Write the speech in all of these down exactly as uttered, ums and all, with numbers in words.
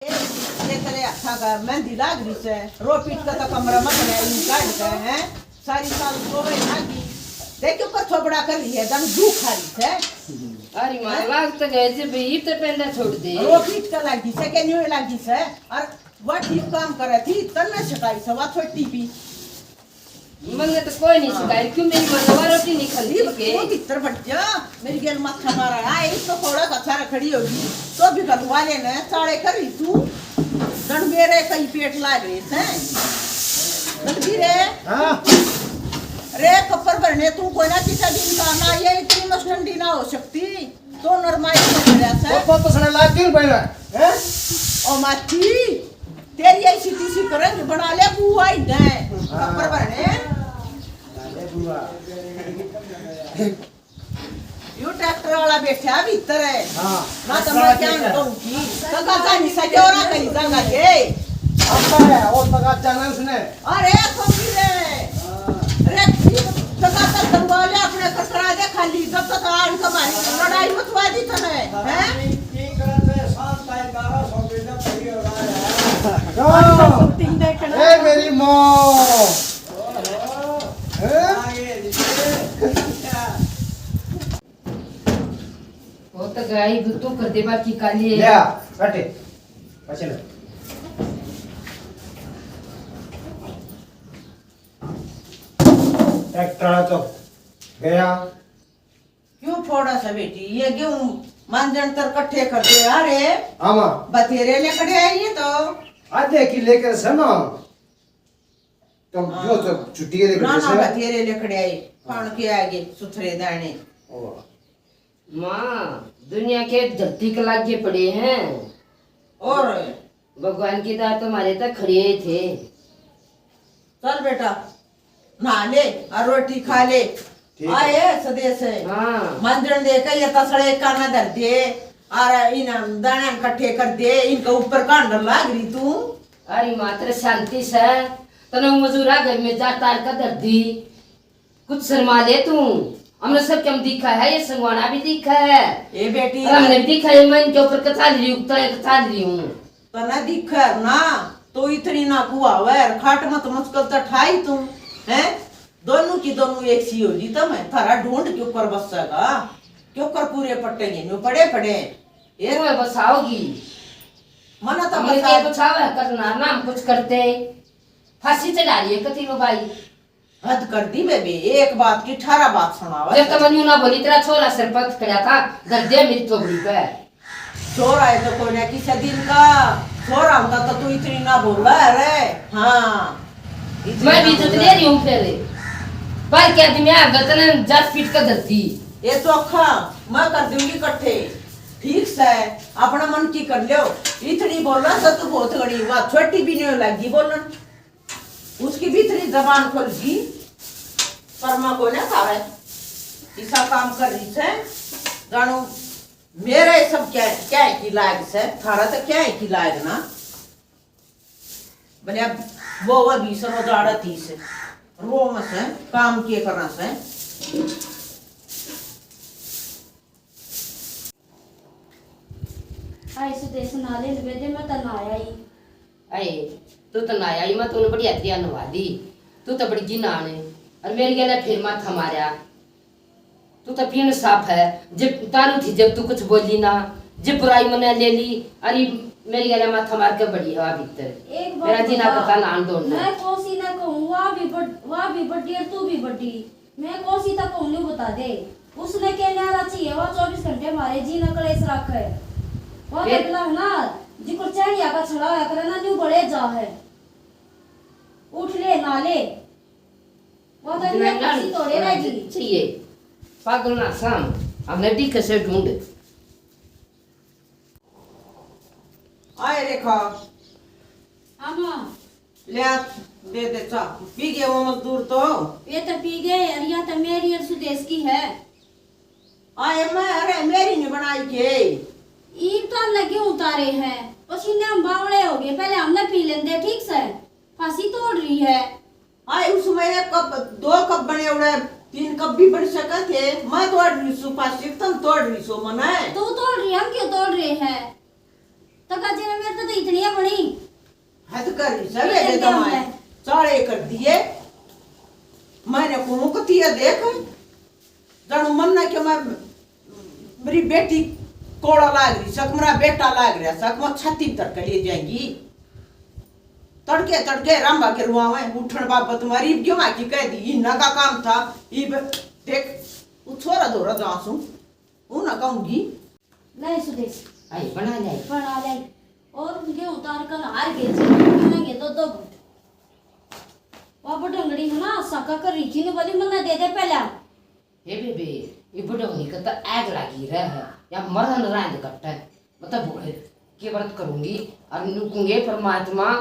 ये तेरे हाथा का मेहंदी लाग रही से, रो पीट के तो कमरा में खड़ा इन काट के हैं, सारी साल सोवे लागी। देखो पर थोबड़ा कर रही है, दन दुख खा रही से। अरे माँ, लाग तो गए जे भाई, इब तो पेंदा छोड़ दे। रो पीट के लागी से, के न्यू लागी से, और वह ठीक काम करे थी, तन्ने सिखाई से, वह छोटी भी। मन्ने तो कोई नहीं सिखाई, क्यों मेरी माँ दवा रोटी नहीं खाती ये के? वो भीतर बैठ जा, मेरी गेल माथा मारा है, एक तो थोड़ा सा सारा खड़ी होगी, तो भी घर वाले ने चाले कर रही तू, गण मेरे कई पेट लाग रहे थे। गलती रे। हाँ। रे कपर भरने तू कोई ना किसा दिन का ना, ये इतनी मस ठंडी ना हो सकती। तो नरमाई कर रहा है। वो तो सड़े लाग के बैठा है, हैं? ओ माची, तेरी ऐसी तीसी करेंगे, बना ले बुआ ही दे। हाँ। कपर भरने। बना ले बुआ। यो ट्रैक्टर वाला बैठा भीतर है। हाँ। ना तो मैं क्या कहूँगी? तो कहता नहीं, सजोरा कहीं जाना के। आता है, वो तक जाना उसने। अरे, फकीर रे। अरे, तका तक दरवाजा अपने कटरा दे खाली, जब तक आन का भारी लड़ाई मचवा दी तने, हैं? ठीक, ठीक रहते, शांत है, बारह सौ बेटा फ्री हो रहा है। ए, मेरी माँ। हैं? वो तो गई, तू कर दे बाकी काली है। ले आ, बैठे। अच्छा ले। ट्रैक्टर वाला तो गया। क्यों फोड़ा सा बेटी, ये गेहूं मांजन तर कट्ठे कर दे। अरे हाँ माँ। बतेरे लेकड़े आई ये तो। आधे की लेकर समा। तो हाँ। यो तो छुट्टी के लेकर ना, ना, बतेरे लेकड़े आई। हाँ। खान के आगे सुथरे दाने। ओ। माँ, दुनिया के धरती के लागे पड़े हैं। और? भगवान की दात तुम्हारे तक खड़े थे। चल बेटा, नहा ले और रोटी खा ले। ठीक है। आए सदेश है। हाँ। मांजन दे के ये तसड़े काना धर दे और इन दाने इकट्ठे कर दे, इनके ऊपर कांड लाग रही तू। अरे मात्र शांति से, तने मजूरा घर में जा तार का धर दी। कुछ शर्मा ले तू, हमने सब कम दिखा है, ये संगवाना भी दिखा है। ए बेटी, और हमने भी दिखा है, मैं इनके ऊपर कथा ली, उतना कथा ली हूँ। तने दिखे ना, तो इतनी ना कुआवे, खाट मत मुश्किल तो ठाई तू, हैं? दोनों की दोनों एक सी हो जी, तो मैं थारा ढूंढ के ऊपर बसेगा, क्यों कर पूरे पट्टेंगे, न्यू पड़े पड़े। ये तुम्हें बसाओगी। मना तो हमने बसा के कुछ आवे करना, ना हम कुछ करते। फांसी चढ़ा रही है कती लो भाई। हद कर दी बेबे, एक बात की अठारह बात सुनावा। जब तक मन्नू ना बोली, तेरा छोरा सिर पर खड़ा था, धर दे मेरी थोबड़ी पे। छोरा है तो कोई ना किसी दिन का, छोरा होता तो तू इतनी ना बोला है रे। हाँ, इतनी मैं ना भी इज्जत बोला। ले रही हूँ फिर, पर क्या आदमी आ गलत ने जस पीट कर धरती। ये चोखा मैं कर दूंगी इकट्ठे, ठीक से, अपना मन की कर लो। इतनी बोलना से तू बहुत घड़ी बात, छोटी भी नहीं लगी बोलन। उसकी भी इतनी जबान खुल गई, पर मैं कोने खावे। इसा काम कर रही से, जानो मेरा ये सब क्या, क्या है की लायक से, थारा तो क्या है की लायक ना। भले अब वो, वो भी सरो जाड़ा थी से, रो में से, काम के करना से। आई सुदेश नाले लबे दे, मैं तो ना आई। अये, तू तो ना आई, मैं तूने बढ़िया तरिया नवा दी। तू तो बड़ी गिनान है। और मेरी गले फिर माथा मारया। तू तो पीण साफ है। जब तारू थी, जब तू कुछ बोली ना, जब बुराई मने ले ली, अरे मेरी गले माथा मार के बड़ी हवा भीतर। एक बात मेरा जी ना बता, पता ना आन दो ना। मैं कोसी ना कहूँ, वह भी बड़-, वह भी बड्डी और तू भी बड्डी। मैं कौन सी तक कहूँ, न्यू बता दे। उसने के न्यारा चाहिए, वह चौबीस घंटे हमारे जी न कलेश रखे। वह फिर? तकला है ना, जिको चढ़िया का छड़ा होया करे ना, न्यू बड़े जा है। उठ ले, ना ले। वह तो इतना इतनी ना कुर्सी तोड़े रहेगी। चाहिए। पागल ना साम, हमने डी कैसे ढूंढ। आए रेखा। हाँ माँ। ले आ, दे दे चा। पी गए वो मजदूर तो? ये तो पी गए, अरे या तो मेरी और सुदेश की है। आए मैं, अरे मेरी नहीं बनाई के। ईब तो हम लगे उतारे हैं, पसीने हम बावले हो गए, पहले हमने पी लेंदे, ठीक से। फांसी तोड़ रही है। आए उसमें एक कप, दो कप बने उड़े, तीन कप भी बन सके थे। मैं तोड़ रही सू फांसी, तुम तोड़ रही सो मने। तू तोड़ रही, हम क्यों तोड़ रहे हैं? तो काजे ने मेरे तो, तो इतनी है बनी। हद कर रही सब ये ये जमाए। चाले कर दिए। मैंने को मुकती है देख। जानू मन ना के मैं, मेरी बेटी कोड़ा लाग रही सक, मेरा बेटा लाग रहा सक, मैं छाती तक के ले जाएंगी। तड़के तड़के रांबा के रुआवे, उठण बाबत मारी, इब क्यों आकी कह दी, इन्ना का काम था। इब देख, वो छोरा धोरा जासू, वो ना कहूंगी। ले सुदेश। आई, बना ले। बना ले। और गेहूं तार कर हार गए जी, बनेंगे दो दो घुट। बाबा डंगड़ी है ना, साका कर रही थी, ने बोली, मन्ना दे दे पहला। हे बेबे, ये बुढ़ौनी का तो आग लागी रह है, या मरण रांद कट्टे। मतलब भोले के व्रत करूंगी और नुकूंगे, परमात्मा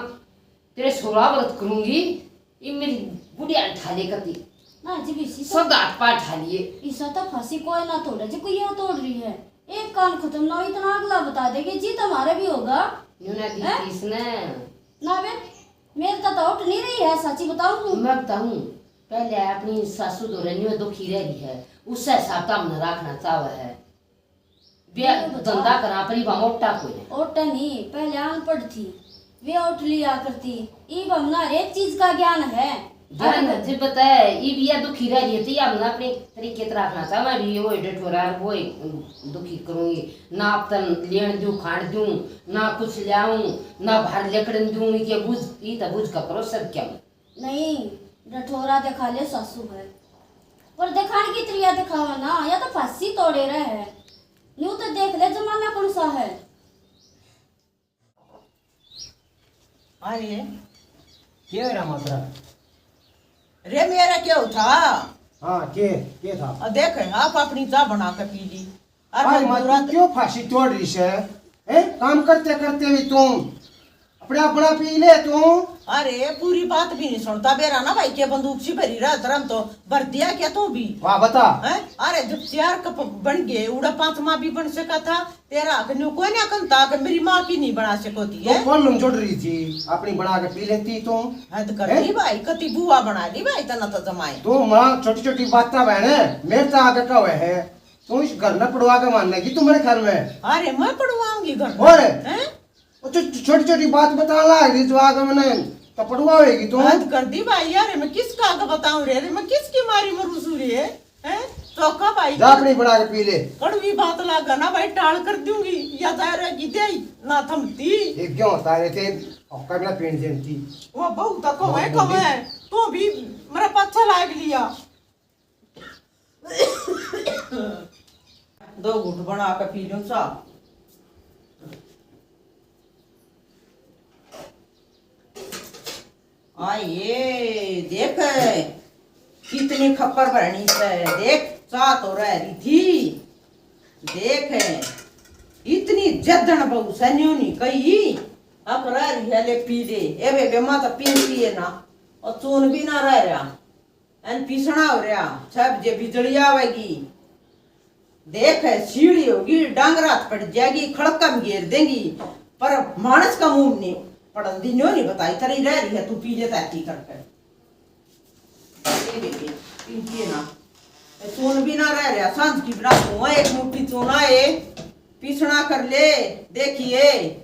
तेरे सोलह व्रत करूंगी, ये मेरी बुढ़िया ठा ले कती। ना जी, बेसी तो सौदा पा ठा लिए। इसा तो फांसी कोई ना तोड़े जी, कोई यहाँ तोड़ रही है। एक काम खत्म ना हो, इतना अगला बता देगी जी, तुम्हारा भी होगा। न्यू ना दी हैं? तीस ने। ना बे, मेरे तो, तो उठ नहीं रही है, सच्ची बताऊं। मैं बताऊं, पहले अपनी सासू दो रनियो दुखी रह रही है, उससे हिसाब तो हमने रखना चाहे है। बे-, धंधा करा, पर इबा मोटा कोई है। ओटा नहीं, पहले अनपढ़ थी, वे ओट लिया करती। इब हमना हर एक चीज का ज्ञान है। ज्ञान है, जी बताए, इब या दुखी रह रही है, तो या हमना अपने तरीके से रखना चाहे। मैं भी वो डठोरा, वो दुखी करूंगी, ना अब तन लेण दूं, खाण दूं, ना कुछ ल्याऊं, ना बाहर लेकड़न दूं, ये बुझ, ये तो बुझ का करो सब क्या। नहीं, डठोरा दिखा ले सासू है, पर दिखाने की तरिया दिखावा ना, या तो फांसी तोड़े रहे है। न्यू तो देख ले जमाना कौन सा है। अरे, क्या हो रहा मात्रा? रे मेरा क्या था? हाँ, के, के था? आ, देख, आप अपनी चाह बना के पी ली। अरे अरे माँ, तू क्यों फांसी तोड़ रही है? हैं? काम करते करते भी तू अपने आप बना पी ले तू। अरे, पूरी बात भी नहीं सुनता बेरा ना भाई, के बंदूक सी भरी रहा, धर्म तो भर दिया क्या तू भी? वाह, बता। हैं? अरे, जब चार कप बन गए, उड़ा पांचवा भी बन सका था, तेरा हक न्यू कोई ना कंता के मेरी माँ की नहीं बना सको थी, तो हैं? कौन लुम जोड़ रही थी? अपनी बना के पी लेती तू। हद कर हैं? दी भाई, कति बुआ बना ली भाई, तना तो जमाए। तू माँ छोटी छोटी बातें बहने, मेरे तो आगे का हुआ है। तू इस घर में पड़वा के मानने की तू मेरे घर में। अरे, मैं पड़वाऊंगी घर में। और? हैं? वो तो छोटी छोटी बात बता ला रही जो आगे मैंने तो पड़वा होएगी तू। हद कर दी भाई, यार, मैं किसका आगे बताऊं रे? अरे, मैं किसकी मारी मरूसू रे? हैं? तो का भाई? जा अपनी बना के पी ले। कड़वी बात लागा ना भाई, टाल कर दूंगी। या जा रहा की दे ना थमती। ये क्यों होता है थे? औका भी ना पीण देती। वो बहू तक बहुत है, बोली। कम है। तू भी मेरा पाछा लाग लिया। दो घूट बना के पी लूं सा। आए, देख, कितनी खप्पर भरनी से। देख, चाह तो रह रही थी। देख, इतनी जदन बहू से न्यू नहीं कही। अब रह रही है, ले पी ले। ए बेबे, माँ तो पीती है ना। और चून भी ना रह रहा। एन पीसना हो रहा, छह बजे बिजली आवेगी। देख, सीढ़ी होगी, डांगरात पड़ जाएगी, खड़का में घेर देंगी, पर मानस का मुंह नहीं पड़न दी, न्यू नहीं बताई, तेरी रह रही है, तू पी लेता है, पी करके। ए बेबे, पीती है ना, ए, चून भी ना रह रहा, सांझ की बना दूंगा, एक मुट्ठी चूना है, पीसना कर ले, देखिए,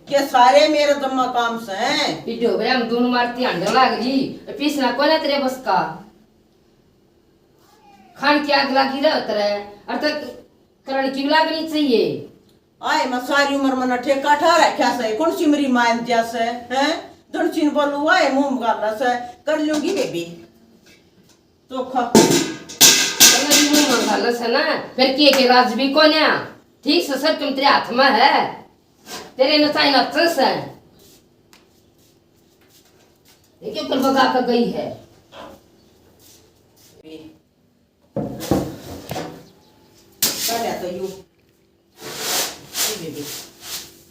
के सारे मेरे जम्मा काम से हैं। ई डोबरे हम दोनों मारती हांडे लाग रही, पीसना कोना तेरे बस का। खान की आग लागी रह तेरे, अर तक करण की भी लागनी चाहिए। आए, मैं सारी उम्र मन्ने ठेका ठा रखा से, कौन सी मेरी मायन दिया से, हैं? धनसीन बोलू, आए, मुंह गाला से, कर लूंगी बेबी। चोखा। अगर मुंह गाला से ना, फिर के के राज भी कोन्या। ठीक से सब तुम तेरे हाथ में है। तेरे नचाई नचस है। ये क्यों कर बगा कर गई है? काढ़ा तो यू। ए बेबे,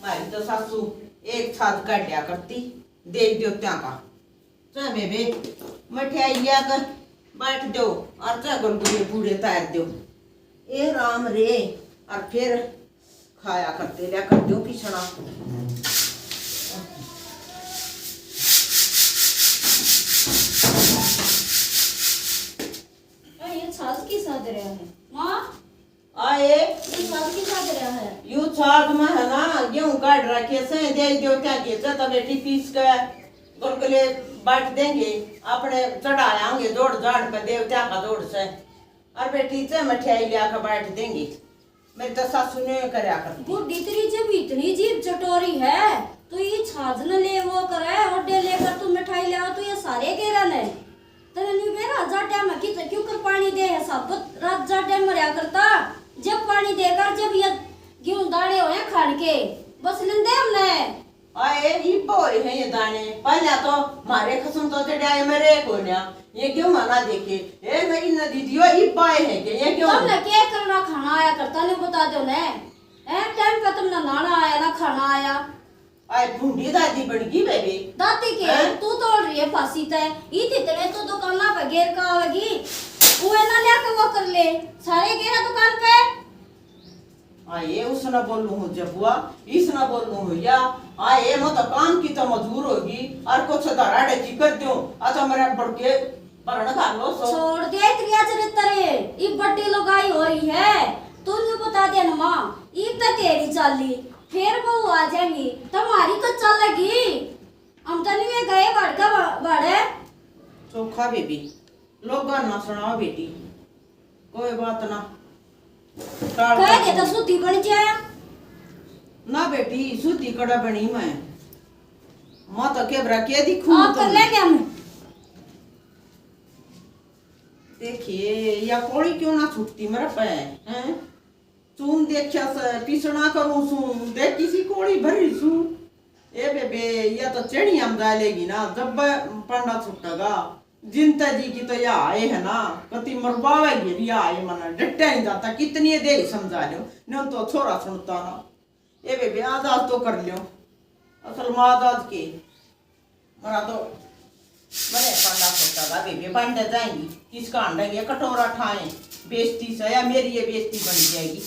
मारी तो सासू एक छाज काढ़ा करती, दे दियो त्या का। चाहे बेबे, मठियाई लिया कर बैठ दो, और चाहे गुलगुले पूड़े तार दो। ए राम रे, और फिर खाया करते, लिया कर दो पिछड़ा। अरे, ये छाछ की साथ रहा है? माँ, आए। ये छाछ की साथ रहा है? यू छाछ में है ना, गेहूं काट रखे से, दे देवत्या के च तो बेटी पीस के गुलगुले बांट देंगे, अपने चढ़ायांगे जोड़ जाड़ पे देवत्या का जोड़ से। और बेटी च मठियाई लिया के बांट देंगे। मेरी तो सासू ने करया कर। बूढ़ी तेरी जब इतनी जीभ चटोरी है, तो ये छाछ न ले वो करे, ओडे लेकर तू मिठाई ले आओ, तो ये सारे गेरा ने। तने न्यू बेरा जाड्या में कित क्यों कर पानी दे है, सब रात जाड्या में मरया करता। जब पानी देकर, जब ये गेहूं दाने होए खान के, बस लेंदे हमने। आए, इब्बा होए हैं ये दाने। पहला तो मारे खसम तो चढ़ाए मरे कोन्या। ये क्यों माना देखे? ए मेरी नदी दियो, इब्बा आए हैं के? ये क्यों? तुमने के करना खाना आया करता, न्यू बता दो ने। ए, टाइम पे तुमने नाना आया ना खाना आया। आए, भूंडी दादी बन गई बेबे। दादी के, हैं? तू तोड़ रही है फांसी तय। ई तितने तू दुकाना पे गेर का आवेगी। वो ना लिया के वो कर ले। सारे गेरा दुकान पे। आए, उसने बोलूं हूँ जबुआ, इसने बोलूं हूँ या। आए, मैं तो काम की तो मजदूर होगी, और कुछ धराड़े की कर दूं, आ तो मेरे बड़के भरण खा लो सो। छोड़ दे तेरिया चरित्र, ये बड़ी लुगाई हो रही है। तू न्यू बता दे न माँ, इब तो तेरी चाली, फिर बहू आ जाएंगी, तुम्हारी तो चलेगी। हम तो नहीं गए बड़ का ब-, बड़े। चोखा बेबी, लोगा ना सुनाओ बेटी, कोई बात ना। टाल कह दे तो। तो शुद्धि बन जाया। ना बेटी, शुद्धि कड़ा बनी मैं। मैं तो के बरा के दिखूं आप कर तुम। ले क्या मैं? देखिए, या कोड़ी क्यों ना छूटती मेरे पे, हैं? चून देखा से पीसना करूं सूं, देख किसी कोड़ी भरी सूं। ए बेबे, या तो चेड़िया में जा लेगी ना, जब पांडा छूटेगा। जिनता जी की तो या आए है ना, कति मरवावेगी भी आए, मना डट्या नहीं जाता, कितनी ये देर समझा लो, न तो छोरा सुनता ना। ए बेबे, आज, आज तो कर लियो, असल में आज, आज के मरा तो मरे पांडा छोटा था बेबे, बांटे जाएंगी, किसका अंडा ये कटोरा ठाए, बेइज्जती से या मेरी ये बेइज्जती बन जाएगी।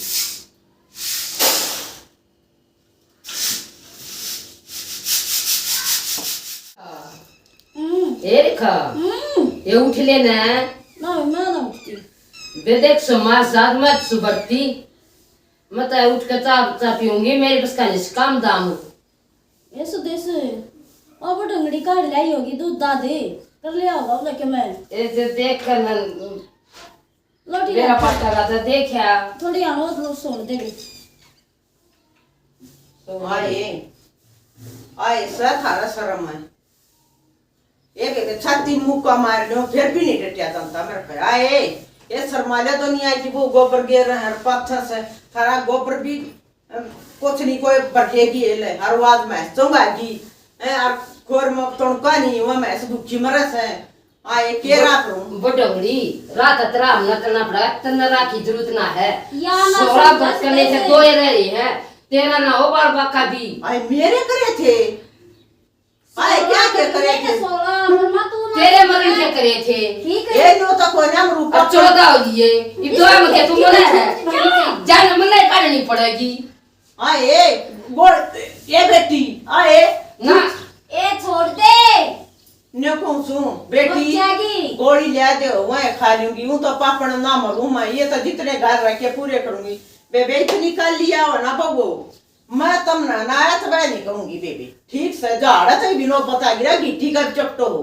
हम्म। ए रेखा, हम्म। ये उठ लेना। ना, मैं ना उठती। बे देख, समाज साथ मत सुबरती। मैं तो उठ के चा, चा पीऊंगी, मेरे बस का नहीं काम दाम। ये सुदेश, अब ढंगड़ी काढ़ लाई होगी, दूध दा दे, कर लिया होगा बोला के मैं। ए दे देख कर न, लोटी मेरा ला। पाटा राजा देखा। थोड़ी आवाज लो, सुन दे भी। आए, आए, सै थारा शर्म है। एक, एक छाती मुक्का मार लो, फिर भी नहीं डटिया जानता मेरे पे। आए, ये शर्मा ले दुनिया की, वो गोबर गेर रहे हैं, पाथर से, थारा गोबर भी, अम, कुछ नहीं, कोई भर लेगी, ये ले, हर वाद में चुंगागी, ए, और खोर में तोड़का नहीं, वो मैं ऐसे भूखी मरस है। आए, के वो, रात रो? वो डोंगरी, रात अतरा हम न करना पड़ा, तन्ने राखी जरूरत ना है। या ना सोलह समझ बरस करने से से। दो ही रह रही है, तेरा ना हो बाल बाका भी। आए, मेरे करे थे। आए, क्या, क्या करे थे? सोलह, पर मैं तू ना तेरे मरण के करे थे। ठीक है। ए, नो तो कोई ना मरू अब चौदह हो गई है, इब दो में के तू मरे है। जान मरना ही काढ़नी पड़ेगी। हाँ, ए, बोल, ए बेटी, हाँ, ए। ना। ए, छोड़ दे। ने कहूं सूं, बेटी, बच्चा की। गोली ले दे, वह खा लूंगी, यूं तो पापण ना मरूं मैं, ये तो जितने घर रखे पूरे करूंगी। बेबे, इतनी कर लिया हो ना बहू, मैं तमने ना आया तो मैं नहीं कहूंगी बेबे, ठीक से, झाड़ा तो भी नौबत आ गिरा, गिट्टी का चपटो हो,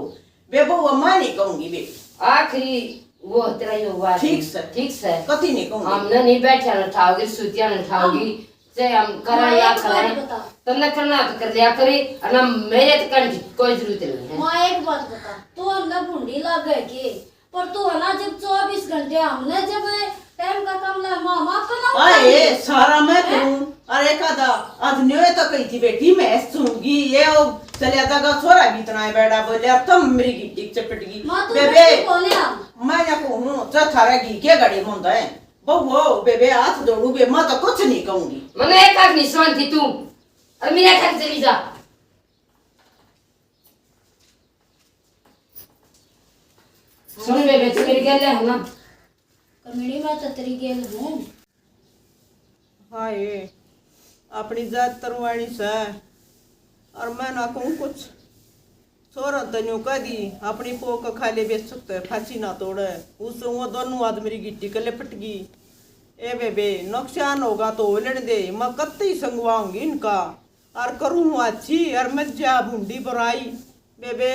बेबे, वो मैं नहीं कहूंगी बेबे। आखिरी वो तेरा यो हुआ ठीक से। ठीक से। कति नहीं कहूंगी। हमने नहीं बैठा ना ठाओगी, सुतिया ना ठाओगी, हम से हम करा माँ, या एक बात करें। बता। तन्ने करना तो कर लिया करे, और ना मेरे तो करने की कोई जरूरत नहीं है। माँ, एक बात बता, तू हमने भूंडी लागे के? पर तू है ना, जब चौबीस घंटे हमने जब टाइम का काम ला, माँ, माँ तो ना आए, उठाएंगे। सारा मैं हैं? करूं। अरे कादा, आज न्योय तो कही थी बेटी, मैं सूंगी, ये ओ चलिया था का छोरा भी इतना ही बैठा बोले, अब तुम मेरी गिट्टी चपट गई। माँ, तू बेबे, बेटी कौन है? मैं ना कहूं, जा थारा घी के गड़े मुंदा है। बहू, बेबे, हाथ जोड़ू बे, मैं तो कुछ नहीं कहूंगी। मने एक आंख नहीं सुनती तू, और मेरा घर चली जा। सुन बेबे, तू मेरी गेल है ना? कमेड़ी, मैं तो तेरी गेल हूँ। हाय, अपनी जात तरवानी से, और मैं ना कहूँ कुछ। छोरा तो न्यू कह दी, अपनी पोक खा ले बेच सकते, फांसी ना तोड़े। उस वो दोनों हाथ मेरी गिट्टी के लिपट गई। ए बेबे, नुकसान होगा तो हो लेने दे, मैं कत्ते ही संगवाऊंगी इनका। और करूँ हूँ अच्छी, और मत जा भूंडी बुराई। बेबे,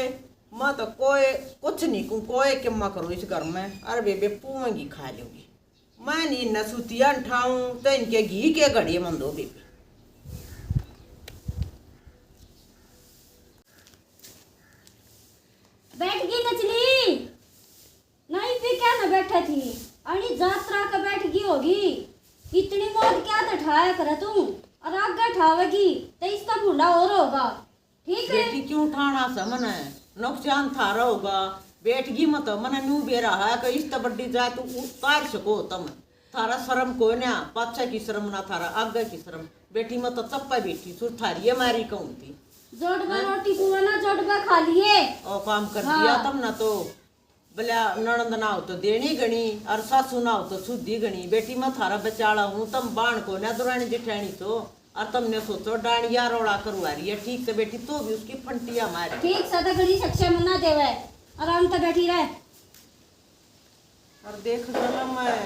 मैं तो कोई कुछ नहीं कहूँ, कोई किम्मा करो इस घर में, और बेबे पुएंगी खा लूंगी। मैं नहीं न सुतिया ठाऊं, तो इनके घी के घड़े मन दो बेबे। बैठ गई कचली? नहीं, पे क्या ना बैठे थी, अणी जात्रा का बैठ गई होगी। इतनी मौत क्या तो ठाया करे तू, और आगे ठावेगी तो इसका भूंडा और होगा। ठीक है। बेटी, क्यों ठाणा से मने? नुकसान थारा होगा। बैठ गई मत, मने न्यू बेरा है कि इस तो बड्डी जात उतार सको तम। थारा शर्म कोन्या, पाछे की शर्म ना थारा, आगे की शर्म। बेटी, मैं तो चप्पे बैठी सु, थारी ये मारी कहूँ थी। जोड़ में हैं? रोटी पुआ ना, जोड़ में खा लिए। ओ काम कर दिया हाँ। तम ना तो। भला ननद ना हो तो देनी घणी, और सासू ना हो तो सुधी घणी। बेटी, मैं थारा बचाला हूँ, तम बाण कोन्या दुरानी जिठानी सो, और तमने सोचो डांडिया रोला करवा रही है। ठीक से बेटी, तू भी उसकी फंटिया मार। ठीक से तो घणी सक्से मना देवे, आराम से बैठी रह। और देख जलम है,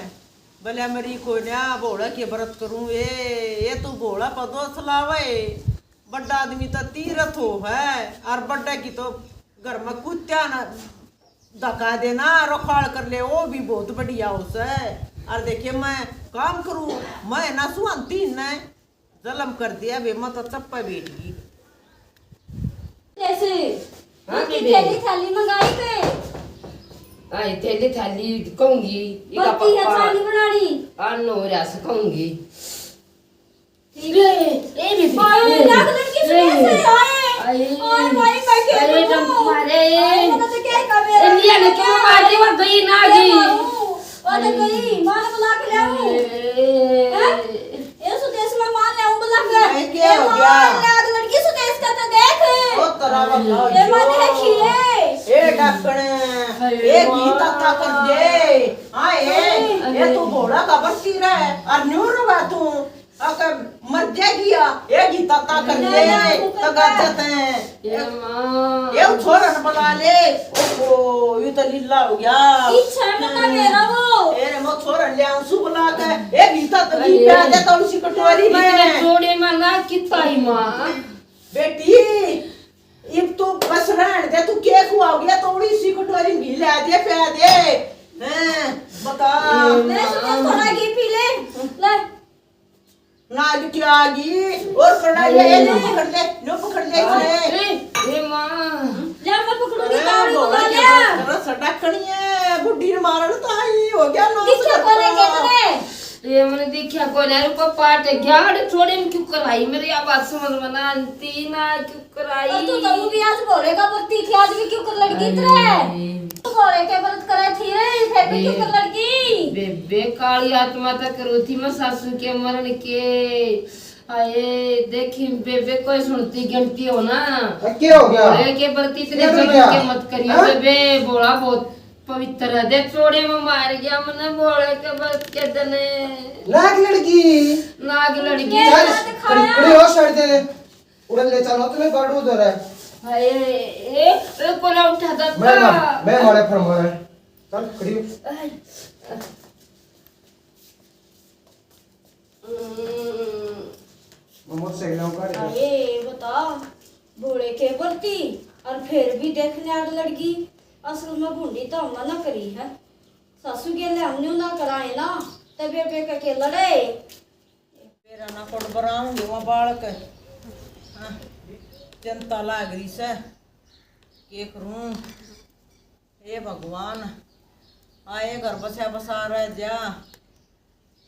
भला मरी कोन्या, भोला के व्रत करूं। ए, ये तू भोला पर दोष लावे। बड्डा आदमी तो तीरथ हो है, और बड्डे की तो घर में कुत्त्या ना धक्का देना, रखवाल कर ले, वो भी बहुत बढ़िया हो से। और देखिए, मैं काम करूं, मैं ना सुहानती ने जलम कर दिया, वे मैं तो चप्पे बैठ गई। जैसे हाँ, उनकी बेबे। थैली थाली मंगाई के। हाँ, ये थैली थाली कहूंगी, इका बत्ती है, पापा। चांदी बनानी। आ, नो रस कहूंगी। ठीक है। ए, ए, बेबे। ओए, ए, लाख लड़की ए, सुबह से आए। आए। ओए, भाई, मैं क्या अरे, करूं? डम मारे। आए, मैं तो क्या ही कर रहे ए, लिया ने क्यों मार दी, वो गई ना ए, गई। मारू। वो तो अरे। गई, मार बुला के ले आऊं। ए। हैं? ये सुदेश में मार ले आऊं बुला के। अरे, क्या हो गया? मार ले, आग लड़की सुदेश का तो देख। ओ, तेरा बंदा ए, मार जो। देखिए। ए, डकने। अरे, ए, वाह। गीता ताकत दे। हाँ, ए, अरे। ए, तू भोला का बस्ती रहे, और न्यू रुआ तू। अक मर जाएगी या, ए गीता ताकत ले, ले, ले, ले, तू तो कर गाजत दे। है। ए माँ। ए छोरा न बुला ले। ओहो, ये तो लीला हो गया। पीछे बता मेरा वो। ए रे, मैं छोरा ले आऊं सु बुला के। ए गीता तो अरे। ली प्या दे तो उसी कटोरी में। इतने जोड़े में ना कितना ही माँ। बेटी, इब तू बस रहन दे, तू के खुआओगी? तो उड़ी सी कटोरी घी ले दे, प्या दे। हैं, बता। ए मैं सोचा माँ। थोड़ा घी पी ले। ले। नाग क्या आ गई? और कढ़ाई है, लो पकड़ ले, लो पकड़ ले, ए, ए, ए, माँ। ले, मैं पकड़ूंगी, अरे, तावड़ी भोला बना के लिया। बस करो, सटाकनी है, बुढ़ी ने मारन तो आई, हो गया, नाश दिखा कर कोने दो। के तने? ये मैंने देखा कोने, अरे, ऊपर पाट है, क्या अड़े छोड़े में क्यों कराई? मेरी आवाज समझ में ना आती, ना क्यों कराई। और तू तो वो भी आज भोले का व्रती थी, आज भी क्यों कर लड़की तेरे? अरे। तू भोले के व्रत करे थी रे, फिर भी क्यों कर लड़की? बेबे, काली आत्मा तक रो थी मैं सासू के मरण के। हाय, देखी बेबे, कोई सुनती गणती हो ना। अब क्या हो गया? भोले के व्रती तेरे क्या हो जन्म गया? के मत करियो हाँ? बेबे, भोला बहुत पवित्र है। देख, चोड़े में मार गया मने भोले के व्रत के दने। नाग लड़की। नाग लड़की। चल, मत खाया। खड़ी, खड़ी हो, साइड दे दे। उड़न ले चलो, तूने गाड़ू उधर है। हाय, ए, ए, कोला उठा दे मैं ना, मैं मारे फरमाना है। चल, खड़ी हो। हम्म। मैं मोटरसाइकिल लाऊं, गाड़ी पे। अरे, बता, भोले के प्रति और फिर भी देखने आग लड़गी। असल में भूंडी तो हमने ना करी है। सासू के लिए हमने ना कराए ना, तबे पे के लड़े। मेरा ना कोट बराऊंगे वहाँ बालक। हाँ, चिंता लाग रही से, के करूं? हे भगवान, आए घर बसा बसा रह जा,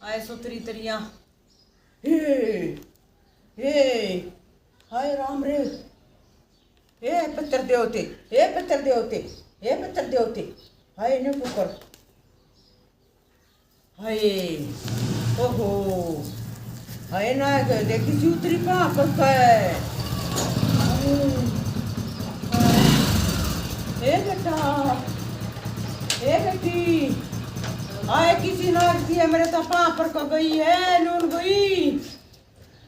आए सुथरी तरिया। हे, हे, हाय राम रे, हे पितर देवते, हे पितर देवते, हे पितर देवते, हाय ने पुकर। हाय, ओहो, हाय ना, देखी सी उतरी पां पर कै। ए बेटा, ए बेटी, आए किसी नाग सी है मेरे तो पां पर कै गई है, नून गई।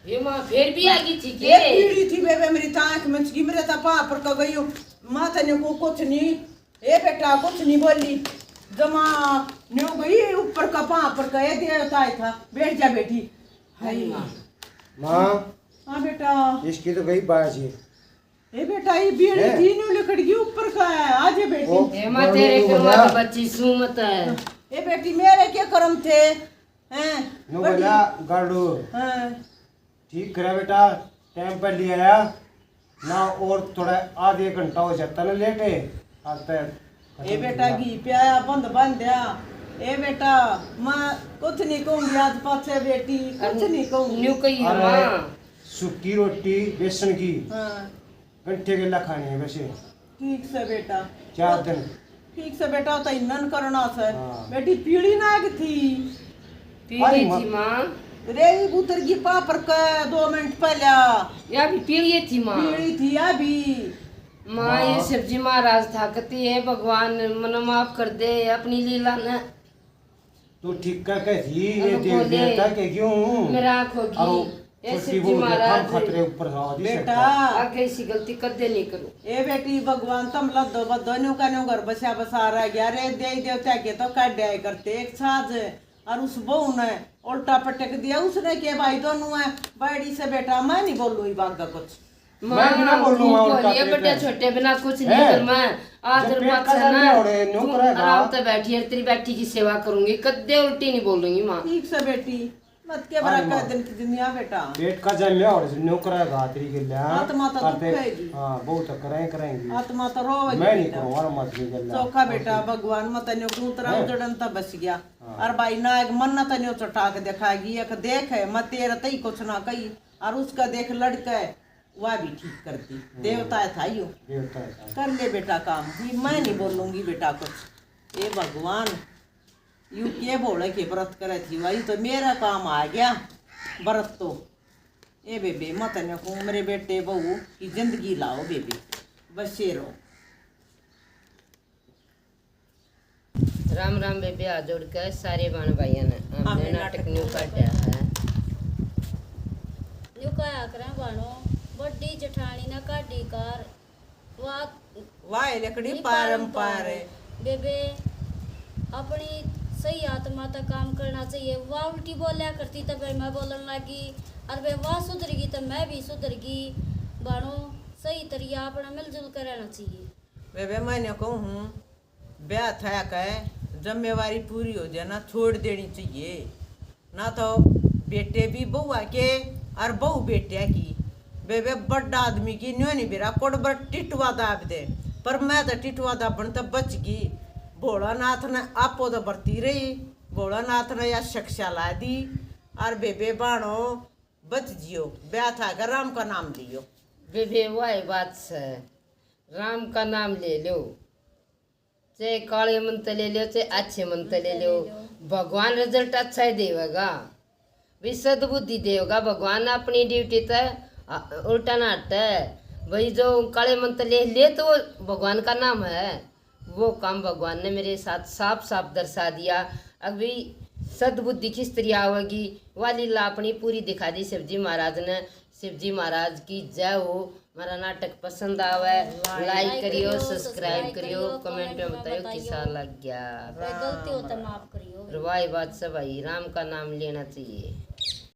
ये माँ फिर भी आ गई थी ये के? पीड़ी थी बेबे, मेरी तो आंख मंच गई, मेरे तो पां पर कै गई हो। माता ने को कुछ नहीं। ए बेटा, कुछ नहीं बोली। जमा न्यू गई ऊपर का पां पर कै, देवता आया था। बैठ जा बेटी। हाय माँ। माँ, हाँ बेटा। इसकी तो गई बाज है। ए बेटा, ये बीड़ी हैं? थी न्यू लिकड़ गई ऊपर का है। आज ये बेटी। ओ, ए माँ, तेरे करवा तो बच्ची सूमत है। ए बेटी, मेरे के कर्म थे? हैं? नो बेटी। बोला, गाड़ू। हाँ। ठीक करा बेटा, टाइम पर ले आया ना, और थोड़ा आधे घंटा हो जाता ना लेट है, आज तक। ए बेटा, घी प्याया, बंद बांध्या। ए बेटा, मैं कुछ नहीं कहूंगी आज पाछे बेटी, कुछ नहीं कहूंगी। न्यू कही अरे, माँ। सूखी रोटी बेसन की। हाँ। गंठे गेला खाने हैं वैसे। ठीक से बेटा। चार दिन। ठीक से बेटा, तो इन्नन करना से। हाँ। बेटी पीली नाग थी। पीली अरे थी माँ। रे, उतर की पापर के दो मिनट पहले। या भी पीली थी माँ। पीली थी या भी। माँ, ये माँ। सब्जी महाराज थाकती है, भगवान मन माफ कर दे अपनी लीला ने। तू ठीक करके थी, ये अब देख बोले, देता के क्यों? मेरा आँख होगी। अरे, ये छोटी शिवजी बहू के महाराज, काम खतरे ऊपर था, जी बेटा। सरकार। आगे ऐसी गलती कदे नहीं करूँ। ए बेटी, भगवान तम लद्दो बद्दो न्यू का न्यू घर बसा बसा रह गया रे। देवी देवता के तो काढ़ आए करते एक साज, और उस बहू ने उल्टा पटक दिया। उसने के भाई दोनों है बाड़ी से, बेटा मैं नहीं बोलूँ इब आगे कुछ। माँ, मैं बिना बोलूँ, तू माँ, और बोलिए, काट बड़े लेते हैं। छोटे बिना कुछ नहीं हैं? कर मैं। आदर जब पेट का पाछा जन्मे ना, हो रहे, न्यू तू करेगा। आराम से बैठी है, तेरी बैठी की सेवा करूंगी, कद्दे उल्टी नहीं बोलूंगी माँ। ठीक से बेटी, मत के अरे बड़ा माँ। कर दिन की दुनिया बेटा। पेट का जन्मे हो रहे, न्यू करेगा तेरी के लिए, हाँ? आत्मा तो करते दुखेगी। हाँ, बहुत करें, करेंगी। आत्मा तो रोवेगी मैं नहीं बेटा। करूँ, और मत की गल्ला। चोखा बेटा, भगवान मत न्यू कूतरा हैं? उजड़न तो बच गया। हाँ। और भाई ना एक मन तो न्यू चटा के दिखाएगी, एक देख है, मैं तेरे तई कुछ ना कही, और उसका देख लड़का है, वह भी ठीक कर दी। हम्म। देवता है था यो। देवता है था। कर ले बेटा काम, जी मैं नहीं बोलूंगी बेटा कुछ। ए भगवान, यू के बोले के व्रत करे थी, वही तो मेरा काम आ गया व्रत तो। ए बेबे, मत न को मेरे बेटे बहू की जिंदगी लाओ बेबे, बस ये रहो। राम राम बेबे, हाथ जोड़ के सारे बाण भाइयां ने। हमने हमने नाटक नाटक न्यू न्यू काटा काटा है। न्यू काया करें बाणो, बड्डी जठानी ने काटी कार, वाह, वाह लकड़ी नी पारंपार। पारंपार। बेबे, अपनी सही आत्मा तक काम करना चाहिए। वाह उल्टी बोल्या करती तब मैं बोलन लगी, और बे वाह सुधरगी तब मैं भी सुधरगी। बाणो, सही तरिया अपना मिलजुल कर रहना चाहिए। बेबे, मैं न्यू कहूँ हूँ, ब्याह थया के जिम्मेवारी पूरी हो जाए ना, छोड़ देनी चाहिए। ना तो बेटे भी बहुआ के और बहू बेटिया की। बेबे, बड्डा आदमी की न्यू नहीं बेरा, कोड बर टिटवा दाब दे। पर मैं तो टिटवा दाबण तो बच गई। भोलानाथ ने आपो तो बरती रही, भोलानाथ ने या शिक्षा ला दी। और बेबे बाणो, बच जियो, ब्याह था के राम का नाम लियो। बेबे, वही बात से, राम का नाम ले लो। चाहे काले मंत्र ले लो, चाहे अच्छे मंत्र ले लो, भगवान रिजल्ट अच्छा ही देवेगा। भी सद्बुद्धि देवेगा भगवान, अपनी ड्यूटी तै, आ, उल्टा ना हटे। भाई, जो काले मंत्र ले ले तो भगवान का नाम है, वो काम भगवान ने मेरे साथ साफ साफ दर्शा दिया। अभी सद्बुद्धि किस तरह आवेगी, वह लीला अपनी पूरी दिखा दी शिवजी महाराज ने। शिवजी महाराज की जय हो। हमारा नाटक पसंद आवे, like करियो, subscribe करियो, comment में बताइयो किसा लग गया। कोई गलती हो तो माफ करियो। और वाही बात से भाई, राम का नाम लेना चाहिए।